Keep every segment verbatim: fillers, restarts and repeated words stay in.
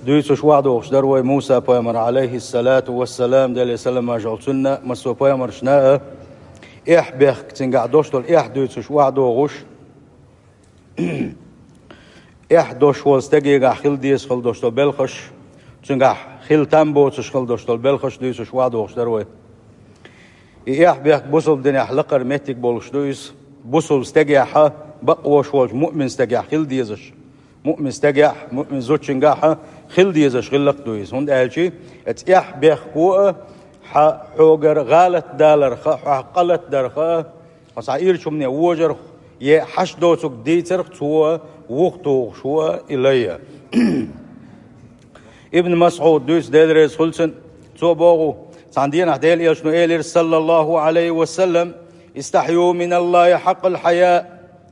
Дуьйцуш охьадогӀуш дара вай Муса-пайхамар, Ӏалайхиссалату вассалам, Деле салам-маршалла цунна, массо а пайхамаршна а, эхь-бехк, цуьнгахь долуш долу эхь дуьйцуш охьадогӀуш, эхь долуш волу стегехь хила дезаш хила долуш долу белхаш, цуьнгахь хила там боцуш хила долуш долу белхаш дуьйцуш охьадогӀуш дара вай. И эхь-бехк бусалба динехь лакхара меттиг болуш ду иза, бусалба стегехь, бакъволуш волчу муъмин стегехь хила дезаш. Муъмин стегехь, муъмин зудчуьнгахь хила дезаш хила лакха ду иза, хӀунда аьлча оцу эхь-бехко а хьан хьогара гӀалат даларх а, хьох гӀалат дарх а, хьо цхьа ирчу хӀумане вожарх, е хьашт доцург дийцарх цо вухатухуш ву и лай. Ибн Масъуд дуьйцу, Дела реза хуьлда цунна, цо боху, цхьана дийнахь Делан Элчано элира, саллаллаху Ӏалайхи ва саллам: «Истахью миналлахи хьакъал хьая».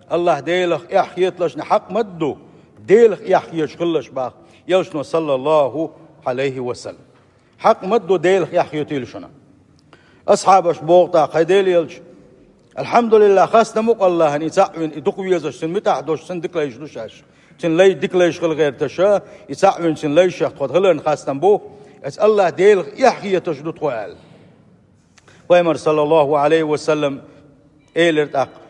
Аллахь Делах эхь хеталаш хьакъ ма ду, Делах эхь хеташ хилалаш боху Элчано, саллаллаху Ӏалайхи ва саллам. Хьакъ ма ду Делах эхь хетийла шуна. Асхьабаш боху тӀаккха: «ХӀай Делан Элча, алхьамдулиллахь, хастам бу-кх Аллахьана, и цхьаъ вина, и дукха везаш, цуьнан муьтӀахь долуш, цуьнан дика лайш ду шаьш. Цуьнан лай дика лайш хила гӀерташ, и цхьаъ вина, цуьнан лайшех тхо хиларна хастам бу. Аса Аллахь Делах эхь хеташ ду тхо», – аьлла. Пайхамар, саллаллаху Ӏалайхи ва саллам, элира тӀаккха: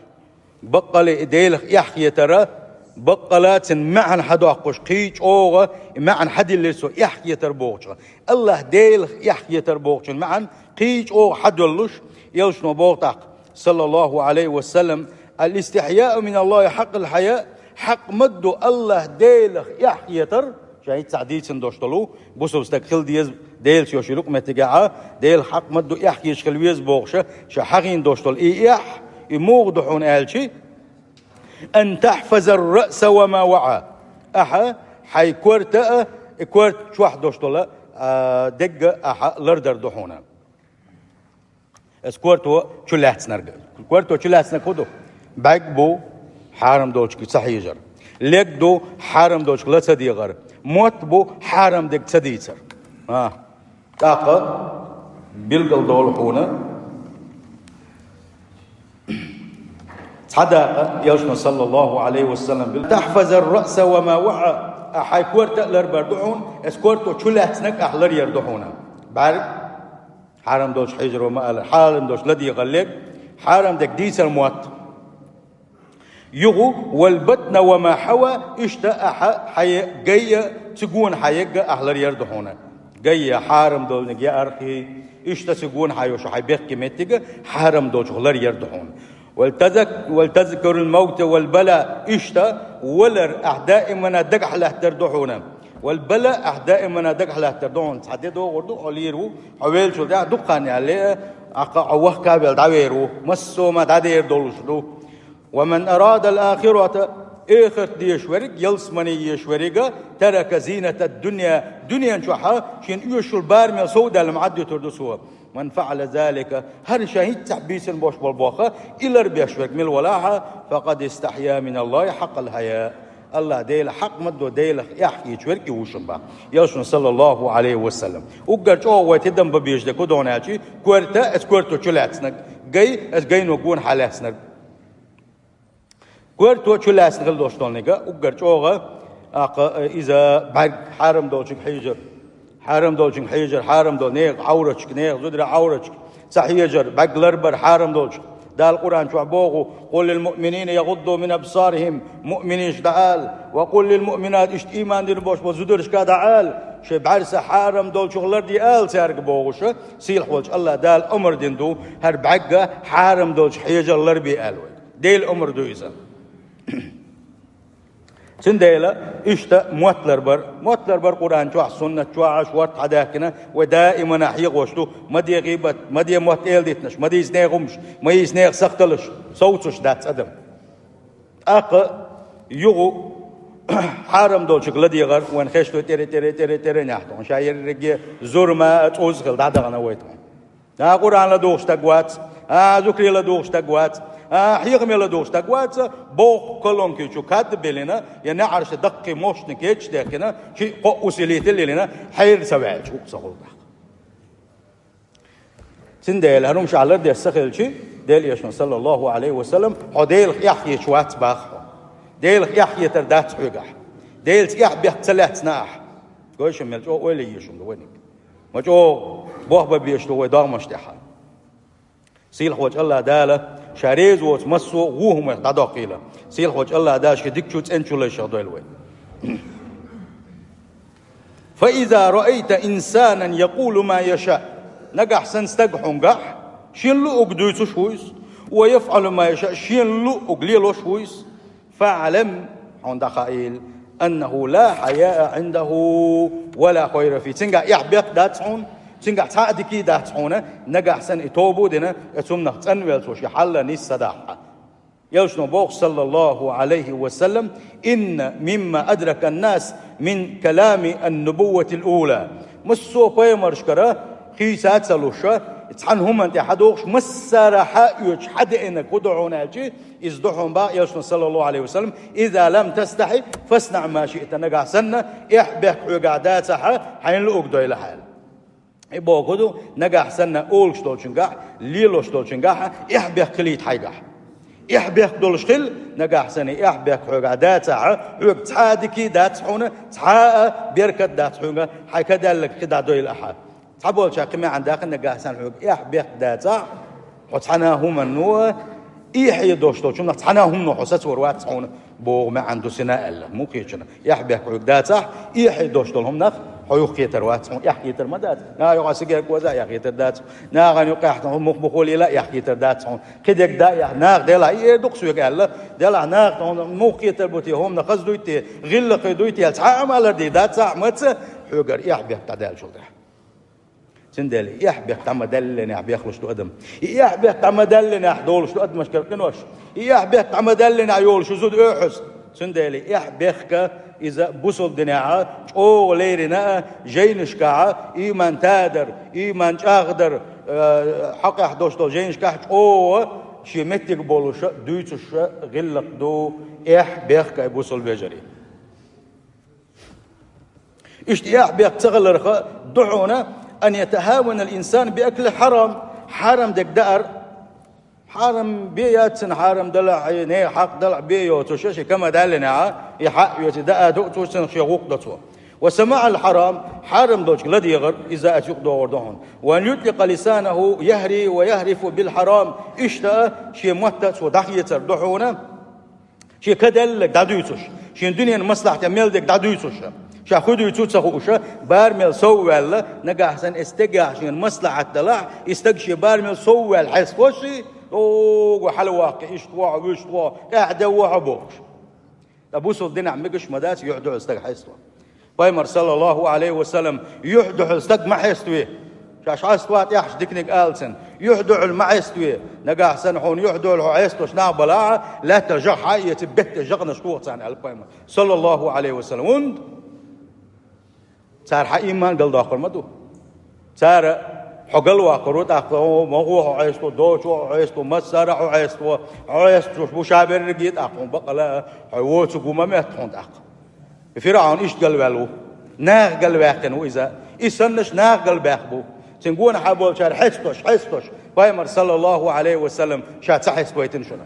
«Баккъалла и Делах эхь хетар, баккъалла цуьнан маьӀна хьадоккхуш, кхин а чӀогӀа и маьӀна хьадиллира цо, эхь хетар бохучух. Аллахь Делах эхь хетар бохучун маьӀна кхин а чӀогӀа хьадоьллуш». Элчано боху тӀаккха, саллаллаху Ӏалайхи ва саллам: «Ал-истихьяу миналлахи хьакъал хьая». Хьакъ ма ду Аллахь Делах эхь хетар, ша хӀинцца дийцина долуш долу, бусалба стаг хила деза Делаца йолуш юкъаметтигехь, Делах хьакъ ма ду эхь хеташ хила веза бохуш, ша хьахийна долуш долу и эхь, и муха ду хьуна аьлча: «Ан тахьфазар раъса ва ма ваъа». Ахьа хьайн корта а, и корта чохь долуш долу, а, дегга ахьа лардар ду хьуна. Аса корто чу лаьцнарг. Корто чу лаьцнарг хӀун ду? БӀаьрг бу хьарам долчуьнга ца хьежар. Лерг ду хьарам долчуьнга ла ца дегӀар. Мотт бу хьарам дерг ца дийцар. А, тӀаккха билггал долу хьуна. Цхьа дакъа, Элчано, саллаллаху Ӏалайхи ва саллам, бил: «Тахьфазар раъса ва ма ваъа». А хьайн корта а ларбар ду хьуна, аса корто чу лаьцнарг ахь ларъяр ду хьуна. БӀаьрг хьарам долчуьнга хьежар ва ма аллара, хьарам долчуьнга ла дегӀар лерг, хьарам дерг дийцар мотт. Юха: «Вал батна ва ма хьава», иштта ахьа хьайн гай а, цу гона хьан егга ахь ларъяр ду хьуна. Гай а хьарам долниг яарх, иштта цу гона хьан йолуш хьайн бехке меттиг а хьарам долчух ларъяр ду хьуна. «Вал тазак-, вал тазкурул мавта вал бала», иштта валар ахь даимана дагахь лаьттар ду хьуна. «Вал бала», ахь даимана дагахь лаьттар ду хьуна. Цхьа де догӀур ду, хьо лийр ву, хьо веллачул тӀаьхьа дукха хан ялале а, ахь кху хьо вахка а ваьлла дӀавер ву, массо а ма дӀадер долуш ду. «Ва ман арадал ахирата», эхарт дезаш верг, ялсамани езаш верг а, «тарака зинатад дунья», дуьнен чохь шена оьшуш йолу барамел сов даьлла ма Ӏад дуьтур ду цо. «Ман фаъала залика», хӀара ша хӀинцца бийцина бош болу боху, и ларбеш верг мила валахь а, «факъад истахья миналлахи хьакъал хьая». Аллахь Дела хьакъ ма ду, Делах эхь хеташ верг и ву шуна боху Элчано, саллаллаху Ӏалайхи ва саллам. Уггар чӀогӀа вай тидам бан безаш дерг хӀун ду хьуна аьлча, корта, аса корто чу лаьцнарг, гай, аса гайно гона хьан лаьцнарг. Корто чу лаьцна хила долуш долниг а уггар чӀогӀа, аккха, э, иза бӀаьрг хьарам долчуьнга хьежар. Хьарам долчуьнга хьежар, хьарам долу нехан Ӏавраташка, нехан зударан Ӏавраташка ца хьежар, бӀаьрг ларбар хьарам долчух. Дала Къуръан чохь боху: «Къул лил муъминина ягӀудду мин абсарихим», муъминашка дӀаала, «ва къул лил муъминат», иштта ийман дина болуш болу зударшка дӀаала, шайн бӀаьрса хьарам долчух ларде ала цаьрга бохуш, сийлахь волчу Аллахь Дала омра дина ду, хӀара бӀаьрг а хьарам долчух хьежар ларбе аьлла вайга. Делан омра ду иза. Цундела иштта мотт ларбар, мотт ларбар Къуръан чохь, суннат чохь а шорта хьадаьхкина, вай даимана хьехош ду, ма де гӀийбат, ма де мотт эладитанаш, ма дийца нехан хӀумаш, ма йийца нехан сахталаш, совцуш дац адам. ТӀаккха юха хьарам долчуьнга ладегӀар, вайн хешто тӀера, тӀера, тӀера, тӀера нехь тхуна. Ша ерриге зурма а цӀуз хила дӀадахана вай тхуна. А, Къуръан ладугӀуш стаг вац, а, зукри ладугӀуш стаг вац, а, хьехаме ладугӀуш стаг вац, боху колонки чу кад а белина, я неӀарша даккхий мощный кечдехкина, шиъ-кхоъ усилитель йиллина, хьеран ца ваьлча, укх ца гӀуллакх. Цундела, хӀара хӀума ша лардеш ца хилча, Делан Элчано, саллаллаху Ӏалайхи ва саллам, хьо Делах эхь хеташ вац боху хьо. Делах эхь хетар дац хьоьгахь. Делаца эхь-бехк ца лаьцна ахь. Гой шуна, мел чӀогӀа ойла е езаш хӀума ду вайниг. Ма чӀогӀа бохбан безаш ду вай догӀмашна тӀехьа. Сийлахьча АллахӀ Дала Ша реза воцу массо а вон хӀуманах дӀадоккхийла. Сийлахьча АллахӀ Дала Шен дикачу, цӀеначу лайшах дойла вай. فإذا رأيت إنسانا يقول ما يشاء. Нагахь санна стаг хьуна гахь, шена луург дуьйцуш ву иза, ويفعل ما يشاء, шена луург лелош ву иза, فاعلم, хьуна дӀахаийла, أنه لا حياء عنده ولا خير فيه. Цуьнгахь эхь-бехк дац хьуна, цуьнгахь цхьа а дика дац хьуна, нагахь санна и тоба а дина, и цунах цӀанвелла цо шен хьал нийса ца дахь. Элчано боху, саллаллаху Ӏалайхи ва саллам: إن مما أدرك الناس من كلام النبوة الأولى. Массо а пайхамаршкара хийца а ца луш, цхьана хӀуманна тӀе хьадогӀуш, массара а хьаоьцуш, хьадеанарг хӀун ду хьуна аьлча, иза ду хьуна боху Элчано, саллаллаху Ӏалайхи ва саллам: إذا لم تستح فاصنع ما شئت. Нагахь санна эхь-бехк хьоьгахь дацахь, хьайна луург дойла хьайла. И бохург ду, нагахь санна олуш долчуьнгахь, лелош долчуьнгахь эхь-бехк хилийта хьайгахь. Эхь-бехк долуш хила, нагахь санна эхь-бехк хьоьгахь дацахь, хьоьга цхьа а дика дац хьуна, цхьа а беркат дац хьуна, хьайн ка даьлларг кхин дӀадойла ахьа. Цхьаболчара кхин маьӀна даьккхина, нагахь санна хьоьга эхь-бехк дацахь, хьо цхьана а хӀуманна, эхь долуш долчунах цхьана а хӀумано хьо сацор вац хьуна, боху маьӀна ду цуьнан аьлла. Муха кхеташ, эхь-бехк хьоьга дацахь, эхь долуш долу хӀуманах хьо юхакхетар вац хьуна, эхь хетар ма дац. Наха юкъахь сигарет коза а эхь хетар дац хьуна. Нахана юкъахь мух-муха лела а эхь хетар дац хьуна. Кхидерг да а эхь, наха делахь и эр ду-кх соьга аьлла, делахь наха тхуна муха кхетар бу те, хӀуманах хаза дуй те, гӀиллакхе дуй те аьлла, цхьа а ма алар де, дацахь а, маца, хьоьгара эхь-бехк дӀадаьллачул тӀаьхьа. Цундела эхь-бехк дӀа ма даьллинехь бехлуш ду адам. И эхь-бехк дӀа ма даьллинехь долуш ду адамашкара къинош. И эхь-бехк дӀа ма даьллинехь йолуш ю зуда оьхьаз. Цундела эхь-бехк иза бусалба динехь чӀогӀа лерина а, жайнашкахь, ийман тадар, ийман чӀагӀдар, э, хьакъехь долуш долу жайнашкахь чӀогӀа шен меттиг болуш а, дуьйцуш а гӀиллакх ду эхь-бехк, ай бусалба вежарий. Иштта эхь-бехк ца хиларх ду хьуна, أن يتهاون الإنسان بأكل الحرام. Хьарам дерг даар, хьарам бен яц цунна, хьарам далахь, нехан хьакъ далахь бен йоцуш, шен ка ма даьллинехь, и хьаоьцу даа ду цо, цунах шен гӀуллакх до цо. وسماع الحرام, хьарам долчуьнга ладегӀар, иза а цу юкъа догӀур ду хьуна. وأن يطلق لسانه يهري ويهرف بالحرام. Иштта шен мотт а цо дӀахецар ду хьуна. Шен ка даьлларг дӀадуьйцуш, шен дуьненан маслахьте мел дерг дӀадуьйцуш, ша хӀун дуьйцу а ца хууш, барамел сов а ваьлла, нагахь санна и стагехь шена маслахьат далахь, и стаг шен барамел сов а ваьлла хьесташ, ого, хьалаваккха, иштта ву хьо, вуьшта ву хьо, къаьхьа де ву хьо бохуш. Ткъа бусалба динехь мегаш ма дац юьхь-дуьхьал стаг хьесто. Пайхамар, саллаллаху Ӏалайхи ва саллам, юьхь-дуьхьал стаг ма хьеставе. Ша хьеставахь, тӀаьхьаш диканиг ала цунна. Юьхь-дуьхьал ма хьеставе. Нагахь санна хьуна юьхь-дуьхьал хьо хьесташ нах балахь, лаьттах жагӀа хьаэца, беттан жакъанаш тоха царна, аьлла пайхамар, саллаллаху Ӏалайхи ва саллам. ХӀунда? Цара хьан ийман галдоккхур ма ду. Цара хьо галваккхур ву, тӀаккха хьо, могӀо хьо хьесто, дочо хьо хьесто, массара а хьо хьесто, хьо хьесташ бу ша берриге, тӀаккха хьуна бакъала а, хьо воцург ву ма моьтту хьуна тӀаккха. ФирӀавн иштта галваьлла ву. Наха галваьккхина ву иза. И саннарш наха галбаьккха бу. Цуьнан гонахьа болчара хьестош, хьестош, пайхамар, саллаллаху Ӏалайхи ва саллам, ша ца хьеставайтина шуна.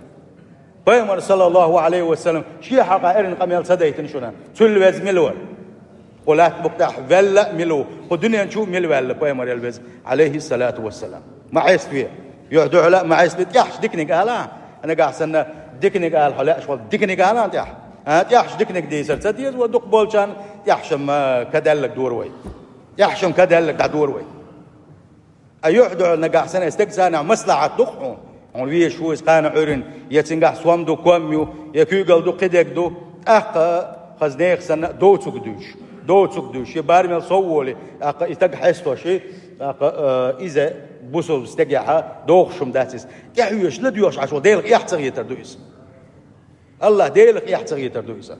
Пайхамар, саллаллаху Ӏалайхи ва саллам, шен хьакъехь эрна къамел ца дайтина шуна. Цул веза мила вара? Кху лаьтта букъа тӀехь ваьлла а мила ву? Кху дуьнен чу а мила ваьлла пайхамар, ваьлла веза, Ӏалайхиссалату вассалам? Ма хьеставе. Юьхь-дуьхьал а ма хьеставе, тӀаьхьаш диканиг ала. Нагахь санна диканиг ала хьо лаьаш волу, диканиг ала тӀаьхьа. А, тӀаьхьаш диканиг дийцар ца деза вай дукхахболчарна, тӀаьхьаш-м ка даьлларг дора вай. ТӀаьхьаш-м ка даьлларг дӀадора вай. Ткъа юьхь-дуьхьал нагахь санна стеган царнехь маслахьат ду-кх хьуна. Хьуна везаш ву иза кхана Ӏуьйранна, я цуьнгахь сом ду, ком ю, я куьйгалла ду, кхидерг ду. ТӀаккха хаза нехан санна доцург дуьйцуш, доцург дуьйцуш, шен барамел сов а волий, тӀаккха и стаг хьестош, тӀаккха, э, иза бусалба стегехь догӀуш хӀума дац иза. ТӀаьхьоьцуш, ладоьгӀуш Ӏаш волу Делах эхь ца хетар ду иза. АллахӀ Делах эхь ца хетар ду иза.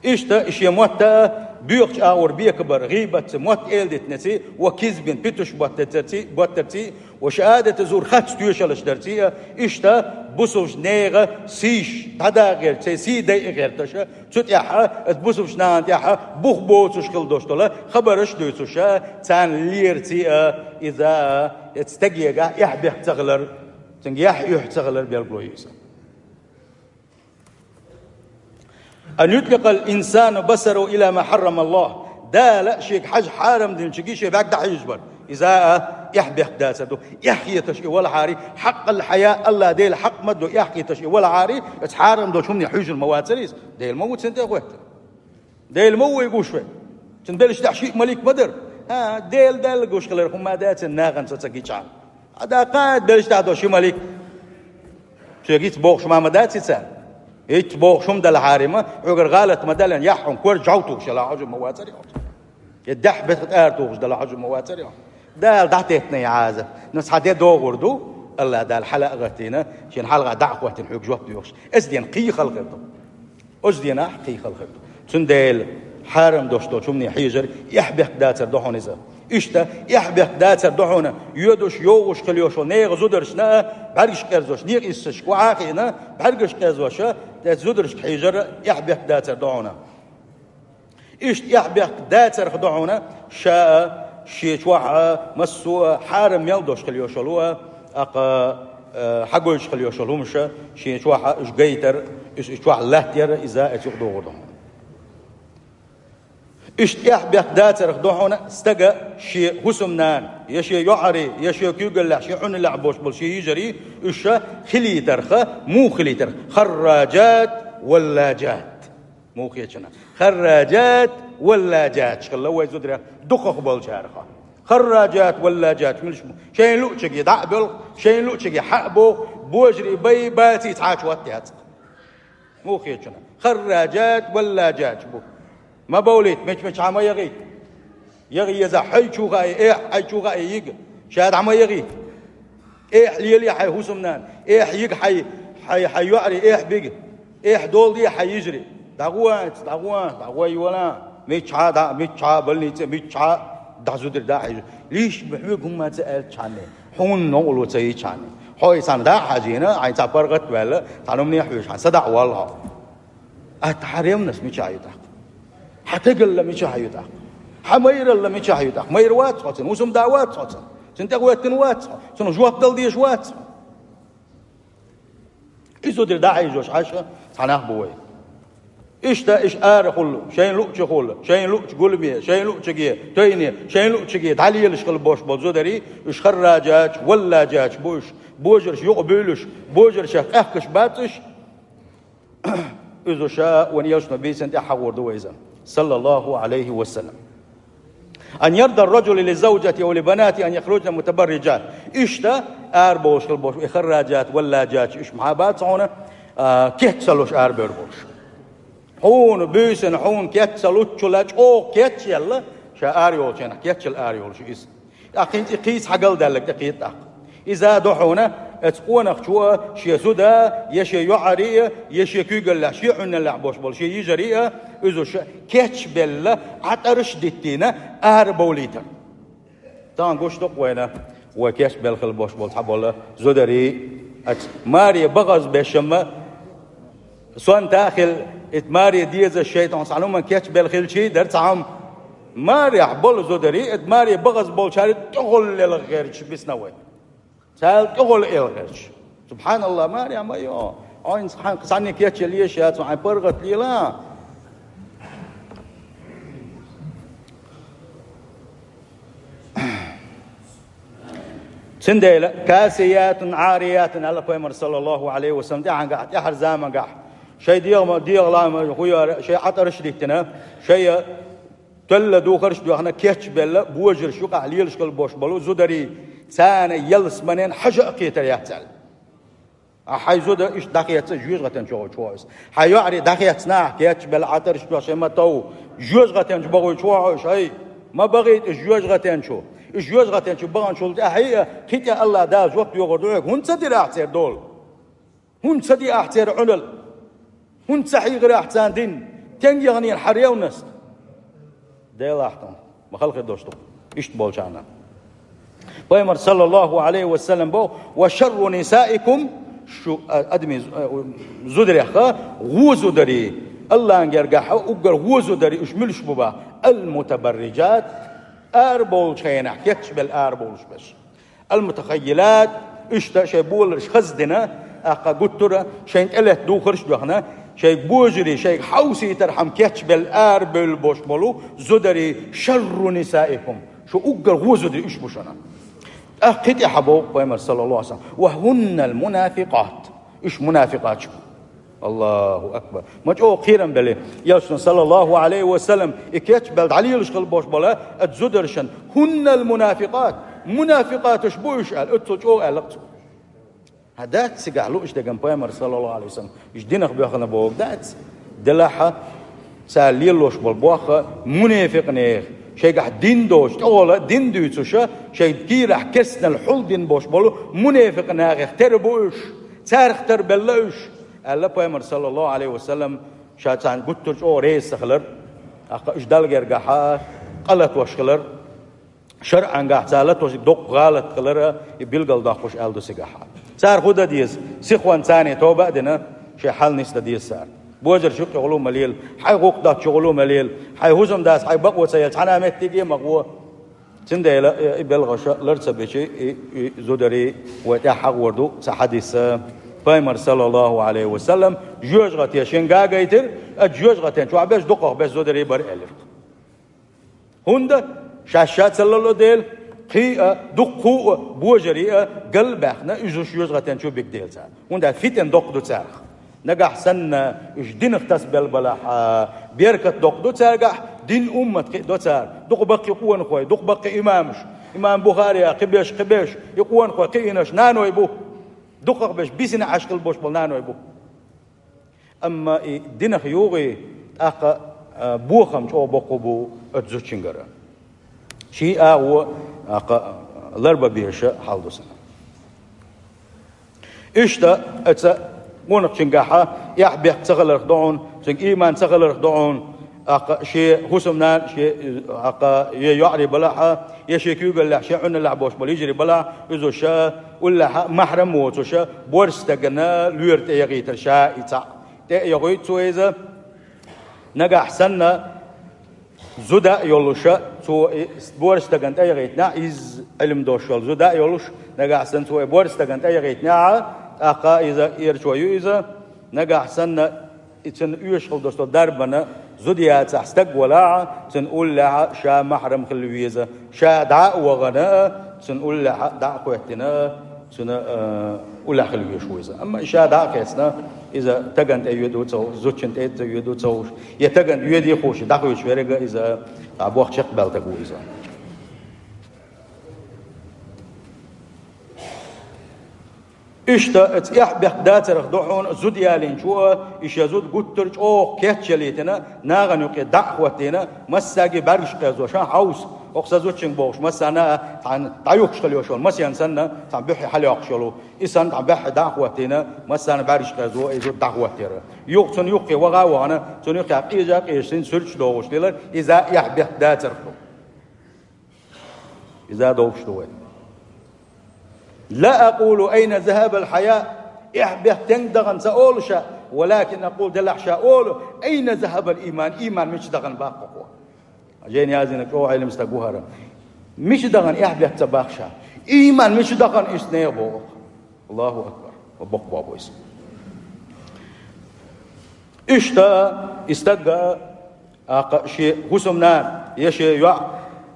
Иштта и шен мотт а боьхачу агӀор бекабар, гӀийбатций, мотт эладитанций, ва кизбин, питанаш боттарций, боттарций, ва шахӀадати зур, харц тоьшаллаш дарций а, иштта бусалба нехан сийш дӀадаккха гӀерташ, церан сий дайа гӀерташ, цу тӀехь а, оцу бусалба нахана тӀехь а бух боцуш хила долуш долу хабарш а дуьйцуш, царна лерций а, иза а, оцу стегехь эхь-бехк ца хилар, цуьнга яхь-юьхь ца хилар билгало ю иза. أن يطلق الإنسان بصره إلى ما حرم الله. Дала шега хьажа хьарам динчуьнга шен бӀаьрг дӀахьежаш бар. Иза а эхь бехк дацар ду. Эхь хеташ и валахьара, хьакъал хьая, АллахӀ Дела хьакъ ма ду, эхь хеташ и валахьара, оцу хьарам долчу хӀумане хьуьжур ма вацара иза. Дела ма ву цунна тӀе а хӀоьттина. Дела ма ву вай гуш вай. Цуьнан белшаш тӀехь шиъ малик ма дара. ХӀа, Дела Далла гуш хилар хӀума ма дац нахана со ца гича. Ӏа даккха белшаш тӀехь долу ши малик. Соьга ицца бохуш ма ма дац и царна. Ицца бохуш хӀума далахьара ма, хьоьгара гӀалат ма даллин, яхь хьуна кор жӀов тухуш яла хьожа ма вацара хьо. Я даьхьа бетха тӀара тухуш дала хьожа ма вацара хьо. Дала дӀатеттина и Ӏазап. Ну, цхьа де догӀур ду, АллахӀ Дала хьала а гӀаттийна, шен хьалха дӀа а хӀоттийна хьоьга жоп доьхуш. Эцу дийнахь кхин хала хир ду. Оцу дийнахь кхин хала хир ду. Цундела хьарам долуш долчу хӀумане хьежар, эхь бехк дацар ду хьуна иза. Иштта, эхь бехк дацар ду хьуна, йоьдуш, йогӀуш хила йолуш йолу нехан зударшна а, бӀаьргаш къерзош, некъа иссашка вахьа а хиъна, бӀаьргаш къерзош, тӀе зударшка хьежар, эхь бехк дацар ду хьуна. Иштта эхь бехк дацарх ду хьуна, ша а, шен чохь а, массо а хьарам мел долуш хила йолуш йолу а, тӀаккха, э, хьагойтуш хила йолуш йолу хӀумаш, шен чохь а уьш гайтар, уьш, уьш чохь латтаяр, иза а цуьнга догӀур ду хьуна. Иштта эхь бехк дацарх ду хьуна, стага шен хӀусамнана, я шен йоӀарий, я шен куьйгаллехь, шен Ӏуналлехь болуш болу шен йижарий, уьш хилийтарх, муха хилийтарх, харраджат, валладжат. Муха хеташ ю? Харраджат, валладжат хилла вай зударий дукхах болчарах. Харраджат, валладжат, муьлш бу? Шайна луъчуьнга дӀа а боьлху, шайна луъчуьнга хьа а боху, божарий бай, баций цхьа а чот яц. Муха хеташ ю? Харраджат, валладжат бу. Ма бовлийта, мича-мича ма яхийта. Яха еза хьайчу хаьа, эхь, хьайчу хаьа йига. Ша дӀа ма яхийта. Эхь лелае хьайн хӀусамнана, эхь йига хьайн, хьайн, хьайн йоӀарий, эхь бига, эхь долу де хьайн йижарий. ДӀагӀо, дӀагӀо, дӀагӀо йола. Миччахьа а дӀа, миччахьа а больнице, миччахьа а дӀа зударий дӀа а хьийза. Лиш бу хьоьга хӀумма ца аьллачхьанне, хьуна новкъарло ца йичхьанне. Хьо и цхьана дӀа а хьажийна, хьайн цхьа паргӀат а ваьлла, цхьана хӀумане а хьоьжуш, хьайн са дӀа а воллу хьо. Атта хьан ревность мичахь ю тӀаккха? Хьан тегалла мичахь ю тӀаккха? Хьан майралла мичахь ю тӀаккха? Майра вац хьо цуьнан, хӀусамда вац хьо цуьнан. Цунна тӀе а хӀоьттина вац хьо, цунах жоп дала дезаш вац хьо. И зударий дӀа а хьийзош Ӏаш цхьа нах бу вай. Иштта иша арахула, шайна луъчухула, шайна луъчу гуламе, шайна луъчуьнга тайне, шайна луъчуьнга дӀалелаш хила болуш болу зударий, уьш харраджат, валладжат бу уьш, божарша юкъабуьйлуш, божаршех къехкаш бац уьш. Иза ша вайн элчано бийцина тӀаьхьа хьахор ду вайза, саллаллаху Ӏалайхи ва саллам. أن يرضى الرجل لزوجته ولبناته أن يخرجن متبرجات. Иштта арабовлуш хила болуш, и харраджат, валладжат, уьш муха бац хьуна, а, кеч ца луш арабевр болуш. Хьуна буьйсанна, хьуна кеч ца луччул а чӀогӀа кеч а елла, ша арайолчу хенахь кечъелла арайолуш ю иза. ТӀаккха хӀинца и кхийца хьагалдаьлларг тӀекхета тӀаккха. Иза а ду хьуна, оцу къонахчо шен зуда, я шен йоӀарий а, я шен куьйгаллехь, шен Ӏуналлехь болуш болу шен йижарий а, иза ша кечбелла, Ӏатарш а диттийна, арабовлийтар. Тахана гуш ду-кх вайна, вай кечбелла хила болуш болу цхьаболу зударий, оцу маре бахазбешшамма, сонта а хила, итт маре дезаш шайтӀан цхьана хӀуманна кечбелла хилчий дара цхьа хӀума. Марехь болу зударий, итт маре бахазболчаьрга тӀехула лелха гӀерташ бисна вай. Царна тӀехула элха гӀерташ. СубхьаналлахӀ, марехь ма ю. Хьо хӀинца хьан-, цхьанне кечъелла езаш яц, хьайн паргӀат лела. Цундела касиятун, Ӏариятун аьлла пайхамар, саллаллаху Ӏалайхи ва саллам, тӀаьхьангахь, тӀаьхьара замангахь, шайн дегӀа ма, дегӀа лама хуяра, шайн Ӏатарш а диттина, шайн тоьлла духарш а доьхна, кечбелла, божарш юкъахь лелаш хила болуш болу зударий, царна ялсаманен хьажа а кхетар яц аьлла. Ахьа хьайн зуда иштта дӀахецна жоьжахатен чу вахуьйтуш ву хьо иза. Хьайн йоӀарий дӀахецна ахьа кечбелла, Ӏатарш а доьхна, шайн ма тов, жоьжахатен чу бахуьйтуш ву хьо иза, хьай. Ма бахийта иза жоьжахатен чу. Иза жоьжахатен чу баханчул тӀаьхьа а, кхин тӀе АллахӀ Дала жоп доьхур ду хьоьга, хӀунда ца дира ахьа церан дола? ХӀунда ца деа ахьа церан Ӏуналла? ХӀунда ца хьийгира ахьа царна дин? Стенга яханера хьан ревность? Делахь тхуна, ма хала хир долуш ду-кх иштта болчарна. Пайхамар, саллаллаху Ӏалайхи ва саллам, боху: «Ва шарру нисаикум», шу, а, адамийн зу-, а, зударех гӀо зударий, АллахӀан гергахь уггар гӀо зударий, уьш муьлш бу боху? «Ал-мутабарриджат», арабовлучу хенахь кечбелла арабовлуш берш. «Ал-мутахаййилат», иштта шайн боларш хаза дина, тӀаккха гуттара а шайна тӀелетта духарш а доьхна, Шайга божарий, шайга хьовсийтар хӀама кечбелла арабевлла бош болу зударий, шарру нисаикум. Шу уггар гӀо зударий уьш бу шуна. ТӀаккха кхин тӀехьа боху пайхамар, саллаллаху алейхи ва саллям: «Ва хуннал мунафикъат». Уьш мунафикъаташ бу. Аллаху акбар. Ма чӀогӀа кхерам беле, Элчано, саллаллаху алейхи ва саллям, и кечбелла дӀалелаш хила бош бола, ат зударшан: «Хуннал мунафикъат». Мунафикъаташ бу уьш аьлла, оццул чӀогӀа аьлла цо. ХӀа, дац цигахь лууш деган пайхамар, саллаллаху алейхи ва саллям, уьш динах боьхна боху дац. Делахьа, цара лелош болу бохха мунафикъ нех, шайгахь дин доцуш, тӀехула дин дуьйцуша, шайн кийрахь керстанал хьул дин бош болу мунафикъ нахех тера бу уьш, царах тера белла уьш, аьлла пайхамар, саллаллаху алейхи ва саллям, ша царна гуттар чӀогӀа реза ца хилар, тӀаккха уьш Далла гергахьа къа латош хилар. ШарӀангахь цара латошиг доккха гӀалат хилара, и билгал доккхуш аьлла ду цигахьа. Цара хӀун дан деза? Сихонца царна тоба а дина, шайн хьал нисдан деза цара. Божарш юкъе гӀуллу ма лела, хьайн гӀуллакх доцчу гӀуллу ма лела, хьайн хӀусамдас хьайн бакъо ца елла, цхьана а меттиге а ма гӀо. Цундела, э, и белхаша лар ца бичи, и, и зударий вай тӀехь хьагӀор ду цхьа хьадиса. Пайхамар, саллаллаху алейхи ва саллям, жоьжахате шен гагайтира, а жоьжахатен чохь беш дукхах беш зударий бара элира. ХӀунда шаьш ша ца лало дела, кхин а, дуккху а, божарий а галбаьхна, уьш жоьжахатен чу биг дела цара. ХӀунда аьлча фитан доккха ду царах. Нагахь санна уьш динах тасабелла балахь, а, беркат доккха ду цаьргахь, дин, уммат кхин а до цара. Дукха баккхий къонахой, дукха баккхий имамаш, имам Бухария, кхиберш, кхиберш, и къонахой кхиинарш наной бу. Дукхах беш бисина Ӏаш хила бош болу наной бу. Амма и динах югӀий, тӀаккха, а, бохам чӀогӀа боккха бу оцу зудчуьнгара. Ший агӀо, тӀаккха, ларбан безаш хьал ду сан. Иштта оцу къонахчуьнгахьа эхь-бехк ца хиларх ду хьуна, цуьнга ийман ца хиларх ду хьуна, тӀаккха шен хӀусамнана, шен, тӀаккха, я йоӀарий балахьа, я шен куьйгаллехь, шен Ӏуналлехь бош болу йижарий балахь, иза ша уллехьа махьрам воцуша, борша стагана лоьра тӀе яхийтар ша и цхьаъ. ТӀе а яхуьйту цо иза, нагахь санна зуда а йолуша, цо и борша стагана тӀе яхийтинехь, иза Ӏилма дош йолу зуда а йолуш, нагахь санна цо и борша стагана тӀе яхийтинехь, тӀаккха иза ирчо ю иза, нагахь санна и цуьнан оьшуш хила долу дарбана зуда яцахь стаг валахь, цуьнан уллехьа ша махьрам хила веза. Ша дӀа а вахана, цуьнан уллехьа дӀа а хӀоьттина, цуьнан, а, уллехь хила везаш ву иза. Амма ша дӀа а хецна, иза тагана тӀе йоьду ца хууш, зудчунна тӀе а йоьду ца хууш, я тагана йоьдий хууш, дӀахуьйцуш верг а иза, а, боху чекхбаьлла стаг ву иза. Иштта оцу эхь-бехк дацарх ду хьуна зуда ялийначо, и шен зуда гуттар а чӀогӀа кечъялийтина, нахана юкъе дӀа а хӀоттийна, массаьрга бӀаьргаш кхездо, ша хьовса, хӀокху сан зудчуьнга бохуш, массарна а цхьаьна дӀаюхкуш хила йолуш йолу, масенна санна, цхьаьна буьххье хьалайоккхуш йолу, и санна цхьаьна баьххье дӀа а хӀоттийна, массарна бӀаьргаш кхездо, и зуда дӀа а хӀоттийра. Юха цунна юххе ваха а вахана, цунна юххе къежа а къежаш, цуьнан суьрташ дохуш делара, иза а эхь-бехк дацарх ду. Иза а довш ду вай. «Ла акъулу айна захабал хьая», эхь-бехк тенга дахана ца олу ша, «валакин акъулу», делахь ша олу: «Айна захабал ийман», ийман мича дахана баккхухо. Жайна яздина чӀогӀа Ӏилма стаг ву хӀара. Мича дахана эхь-бехк ца баккха ша? Ийман мича дахана иштта нехан боху? Аллаху акбар. Ва боккха боху иза. Иштта и стаг а, тӀаккха шен хӀусамнана, я шен йоӀ,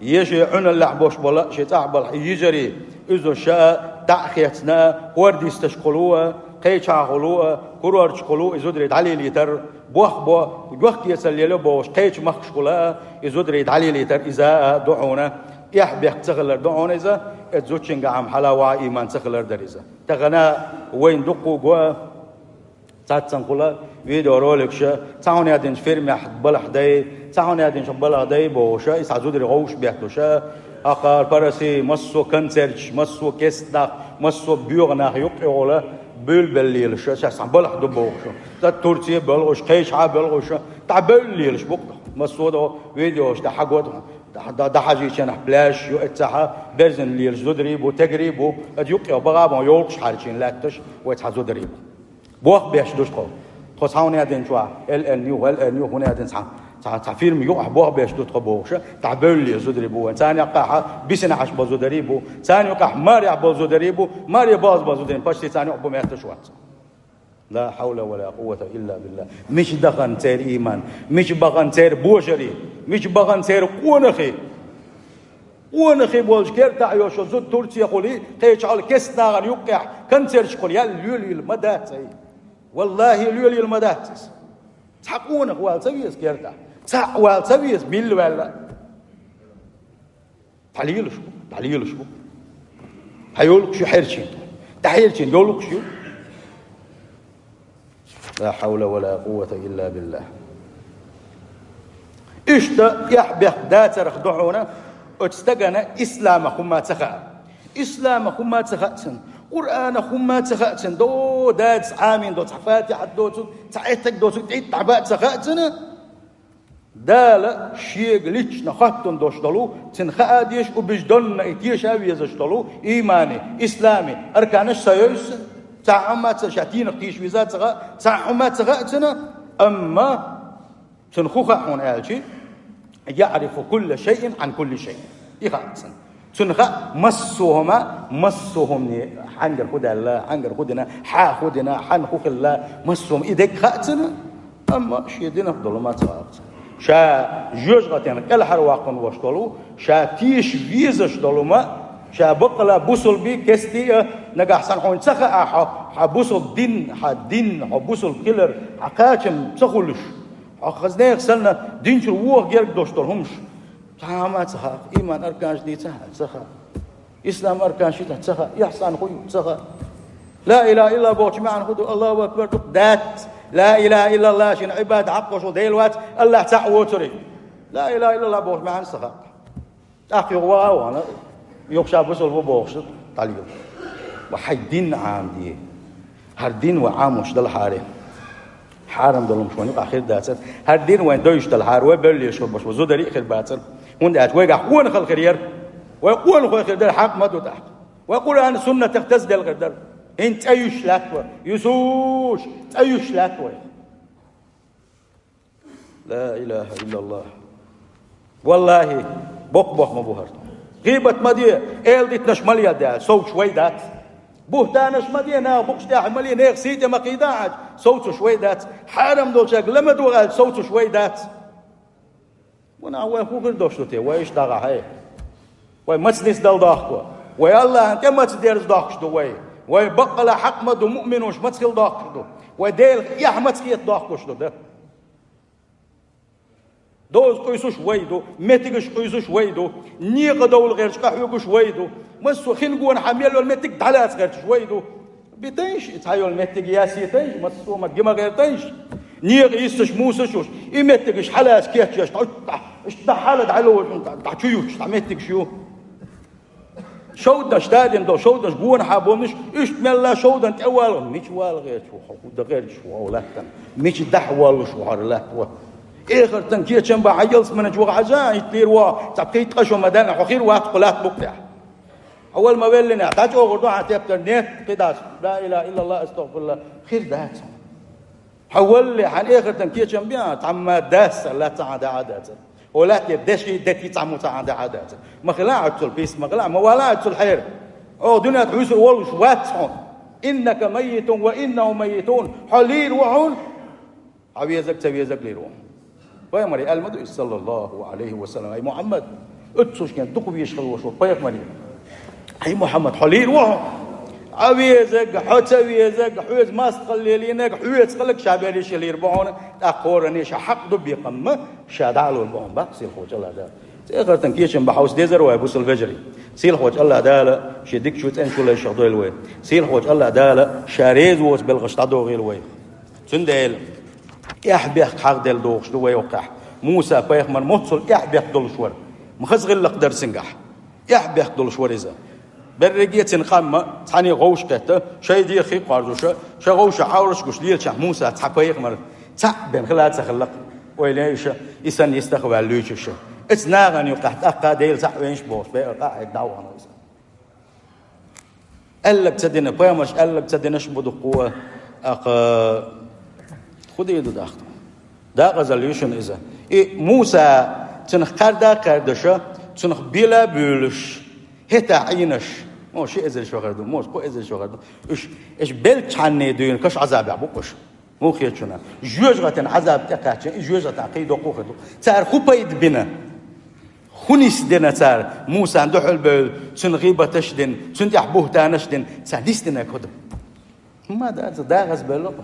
я шен Ӏуналлехь бош бола, шен цӀахь балхьа йижарий, иза ша дӀа а хецна, хӀордисташкахула а, кхечахьахула а, курорташкахула а и зударий дӀалелийтар, бохбо, гохкецалла лело бохуш, кхечу махкашкахула а и зударий дӀалелийтар, иза а ду хьуна, эхь-бехк ца хилар ду хьуна иза, оцу зудчуьнгахьа хьала ваха ийман ца хилар дара иза. Тахана вайна дуккха а го, цхьаццанхула видеороликаш, цхьа хӀума яздинчу фирмехь балхьа дай, цхьа хӀума яздинчу балхьа дай бохуша, и цхьа зударий гӀовш беттуша, тӀаккха по России массо а концерташ, массо а кестта нах, массо а боьха нах юккъехула буьйлабелла лелаша, ша цхьа балхьа ду бохуша. Цхьа Турция а боьлхуша, кхечахьа а боьлхуша, дӀабевлла лелаш бу-кх. Массо а до видеош тӀе хьагода, дӀа-, дӀа-, дӀахьажийчарнахь пляжаш ю, эццахьа берзина лелаш зударий бу, тегарий бу, аса юккъехула баха а бан йовлакхаш хьарчийна лаьтташ, вай цхьа зударий бу. Бохбеш ду тхо. Тхо цхьа хӀума яздинчохь, эл-эл нюх, эл-эл нюх хӀума яздина цхьа, цхьа, цхьа фирма юкъахь бохбеш ду тхо бохуша, дӀабевлла лела зударий бу вайн. Царна юккъехьа бисина Ӏаш болу зударий бу, царна юккъехь марехь болу зударий бу, маре база болу зударий, почти царна юкъахь бу метташ вац. لا حول ولا قوة إلا بالله. Мича дахана церан иман, мича бахана церан божаре, мича бахана церан къонахий. Къонахий болча кертахь йолча зуда Турце хулий, кхечахьал кест нахана юккъехь концерташ хулий, ял лелийла ма дац ай. Валлахи, лелийла ма дац иза. Цхьа къонах вала ца веза кертахь. Цхьаъ вала ца веза, билла ваьлла. Дӏалелаш бу, дӏалелаш бу. Хьан йолукхаш ю хьерчийна? ДӀахьерчийна йолукхаш ю? لا حول ولا قوة إلا بالله. Иштта эхь-бехк дацарх ду хьуна оцу стагана исламах хӀумма ца хаьа. Исламах хӀумма ца хаьа цунна. Къуръанах хӀумма ца хаьа цунна. До дадас Ӏамин до, цхьа фатихьат доцург, цхьа эттаг доцург, тӀе дӀабаъ ца хаьа цунна. Дала шега лично хоттун долуш долу, цуьнан хаа дезаш, убеждённо и теша везаш долу, иймани, ислами, арканаш ца йойсу, цхьа хӀумма ца, ша тийна тийша веза ца хаьа, цхьа хӀумма ца хаьа цуьнан, амма цуьнан хӀун хаьа хьуна аьлча, يعرف كل شيء عن كل شيء. И хаьа цуьнан. Цунна хаьа массо а хӀума, массо а хӀумане хьаьнгара хӀун даьлла, хьаьнгара хӀун дина, хьан хӀун дина, хьан хӀун хилла, массо а хӀума и дерг хаьа цунна, амма шен динах долу ма ца хаьа цунна. Ша жоьжахатина кӀелхьарваккхун волуш долу, ша тийша везаш долу ма, ша баккъала бусулба кестий а, нагахь санна хьуна ца хаьа хьо, хьан бусулба дин, хьан дин, хьо бусулба хилар, хьан кхачам ца хуьлуш, хьо хаза нехан санна динчуьра воха герга долуш долу хӀумаш. Цхьа хӀума ца хаьа, ийман арканаш дийца а ца хаьа. Ислам арканаш дийца а ца хаьа, ихсан хӀун ю ца хаьа. لا إله إلا الله бохучу маьӀна хӀун ду? الله أكبر ду-кх, дац. لا إله إلا الله шена Ӏибадат хьакъ волуш волу Дела вац, АллахӀ цхьаъ воцург. لا إله إلا الله бохучу маьӀна ца хаьа. ТӀаккха юха ваха а вахана, юха ша бусулба ву бохуш ду, дӀалела. Ва хьайн дин Ӏамаде. ХӀара дин вай Ӏамош далахьара, хьарам долу хӀумаш вайна юкъахь хир дацара. ХӀара дин вайна девзаш далахьара, вай бевллеш хир баш, вай зударий а хир бацара. ХӀунда аьлча вайгахь къонахалла хир яра. Вай къонахой хир дара, хьакъ ма ду тӀаккха. Вай Къуръан а, суннатах тазделла хир дара. ХӀинца цӀе юьсуш лаьтта вай. Юьсуш, цӀе юьсуш лаьтта вай. لا إله إلا الله. ВаллахӀи, боккха бохам бу хӀара. ГӀийбат ма де, эладитанаш ма леладе, совцуш вай дац. БухӀтанаш ма де, наха букъаш тӀехь ма ле, нехан сий тӀе ма кхийда хьаьжча, совцуш вай дац. Хьарам долчаьрга ла ма догӀа аьлча, совцуш вай дац. Ванах, вай хӀун хир долуш ду те? Вай иштта дӀагӀахье. Вай маца нисдала дохку? Вай АллахӀан тӀе маца дерза дохкуш ду вай? Вай баккъала хьакъ ма ду, муъминаш маца хила дохкуш ду? Вай Делах эхь маца хета дохкуш ду, да? Доза къуьйсуш вай ду, меттигаш къуьйсуш вай ду, некъа довла гӀерташ къахьоьгуш вай ду, массо а хин гонахьа мел йолу меттиг дӀалаца гӀерташ вай ду. Битайша, и цхьа йолу меттиг ясийтайша, массо а ма гима гӀертайша. Некъа йиссаш, мусаш уьш, и меттигаш хьалаца кечъеш, тхьа, тхьа, иштта хьала дӀалоцу, тхьа, тхьа чу юттуш, тхьа меттигаш ю. Шовданаш, стадион долу шовданаш гонахьа болнуш, иштта мелла шовдан тӀе вала, мича вала гӀерташ ву хьо, хӀун дан гӀерташ ву хьо латтана? Мича дахьа воллуш ву хьо латта ву? Эхартан кечам бан хьан ялсаманчу ваха хьажа, итт лийр ву хьо, цхьа пхийтта къа шо ма даьлла, хьо хир вац кху латта букъ тӀехь. Хьо вала ма веллина, дӀачӀогӀур ду хьан тептар, нет, кхидӀа, ла илаха иллаллах, астагӀфируллах, хир дац хьуна. Хьо валле, хьан эхартан кечам бен, цхьамма дас латта цхьа хьан дахьа дацара. Хьо латте деши, дети цхьаммо цхьа хьан дахьа дацара. Ма хила Ӏуьттул пис, ма хила, ма вала Ӏуьттул хьера. Оха дуьнен тӀе хьуьйсур волуш вац хьуна. إنك ميت وإنهم ميتون. Хьо лийр ву хьуна. Хьан везаг, ца везаг лийр ву. Пайхамаре аьлла ма ду иза, саллаллаху алейхи ва саллям: «Ай Мухьаммад, оццушкен дукха везаш хила волуш ву пайхамаре. Ай Мухьаммад, хьо лийр ву хьо? Хьан везаг, хьо ца везаг, хьоьца мастагӀалла лелийнарг, хьоьца хилларг ша берриш а лийр бу хьуна, тӀаккха хӀоранна ша хьакъ ду бекхамма, ша дӀа а лур бу хьуна», — бах сийлахьчу АллахӀ Дала. Церан хӀара тӀе кечам бан хьовса дезара вай, бусалба вежарий. Сийлахьчу АллахӀ Дала шен дикачу, цӀеначу лайшах дойла вай. Сийлахьчу АллахӀ Дала ша реза воцу белхаш дӀадохийла вай. Цундела эхь-бехк хьахделла догӀуш ду вай оккхахь. Муса-пайхамар моццул эхь-бехк долуш вара. Ма хаза гӀиллакх дара цуьнгахь. Эхь-бехк долуш вара иза. Берриге а цуьнан къам цхьаьна гӀовш кхетта, шайн дегӀах кхин кхорзуш, шайн гӀовшах хьовраш гуш лелачохь Муса цхьа пайхамар цхьаъ бен хила а ца хилла-кх, ойла йиш, и санна йистах а ваьлла луьйчуш. Оцу нахана юккъехь тӀаккха Дела цхьаъ веш бохуш, беа къа а хьегна дӀавахана иза. Аьлларг ца дина, пайхамарша аьлларг ца динарш бу дуккха, тӀаккха хӀун дийр ду тӀаккха? Декъазалла ю шуна иза. И Муса цунах кхаьрда а кхаьрдаш, цунах бела а буьйлуш, хӀетахь Ӏийнарш, Мо ши эзар шо хир ду, мо кхо эзар шо хир ду. Уж, уж белчхьанне дуьйна каш Ӏазабехь бу уж. Муха хеташ шуна? ЖоьжагӀатан Ӏазап тӀекхаьчча, и жоьжагӀатан кхин доккха хир ду. Цара хӀун пайда бина? ХӀун нисдина цара? Мусан дуьхьал бевлла, цуьнан гӀийбаташ дина, цуьнан тӀехь буьхтанаш дина, цара нисдина хӀун ду? ХӀумма дац, дагӀаза бевлла кху.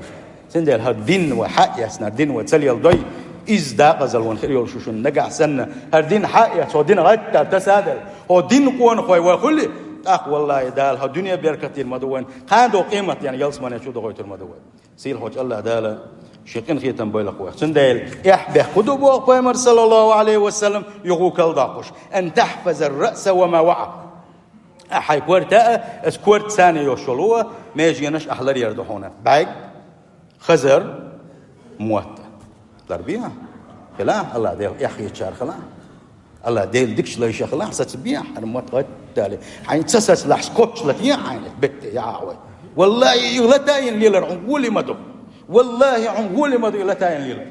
Цундела хӀара дин вай хьаэцнарг, дин вай ца леладой, иза дакъазалла ван хир йолуш ю шуна нагахь санна. ХӀара дин хьаэца, хӀо дин гӀаттар тасаделла, хӀо дин къонахой вай хуьлий, тӀаккха, валлахӀи, Дала хӀо дуьне беркат дийр ма ду вайн, кхана долу къематдийнахь ялсамане чу дохуьйтур ма ду вай. Сийлахьчу Аллах Дала шен къинхетам бойла кху вайх. Цундела эхь бехк хӀун ду боху Пайхамар, саллаллаху Ӏалайхи ва саллам, юха калдоккхуш: «Ан тахьфазар раъса ва ма ваъа». Ахьа хьайн корта а, аса корта царна йолуш йолу а меженаш ахь ларъяр ду хьуна. БӀаьрг, хазар, мотт. Ларбе хьан. Хила, Аллах Дела эхь хетачара хила. Аллах Дела дикачу лайша хила, саца бе хьан, хӀара мотт гӀаттале. Хьайн ца сацалахь, скотч латае хьайн, бетте яхьа вай. ВаллахӀи, и латаийна лелар хьуна гӀоли ма ду. ВаллахӀи, хьуна гӀоли ма ду и латаийна лелар.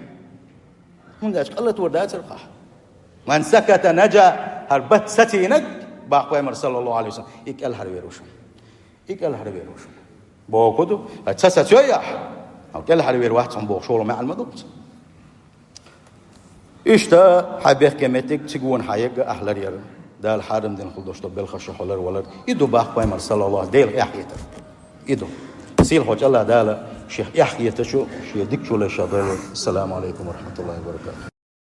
ХӀунда аьлча кӀалатор дацара хьан. «Ман саката наджа», хӀара бат сацийнарг, боху Пайхамар, саллаллаху Ӏалайхи ва саллам, и кӀелхьарвер ву шуна. И кӀелхьарвер ву шуна. Боху ду, хӀара ца сацайо ахь, хьо кӀелхьарвер вац хьуна боху шолгӀа маьӀна ма ду-кх цуьнан. Иштта хьайн бехке меттиг цига вон хьан егга ахь ларъяр. Дала хьарам дина хила долуш долу белхаш хьо ларвалар. И ду боху Пайхамар, саллаллаху, Делах эхь хетар. И ду. Сийлахьчу Аллах Дала шех эхь хетачу, шен дикачу лайшах дойла. Ассаламу Ӏалайкум ва рахьматуллахӀи ва баракатухӀ.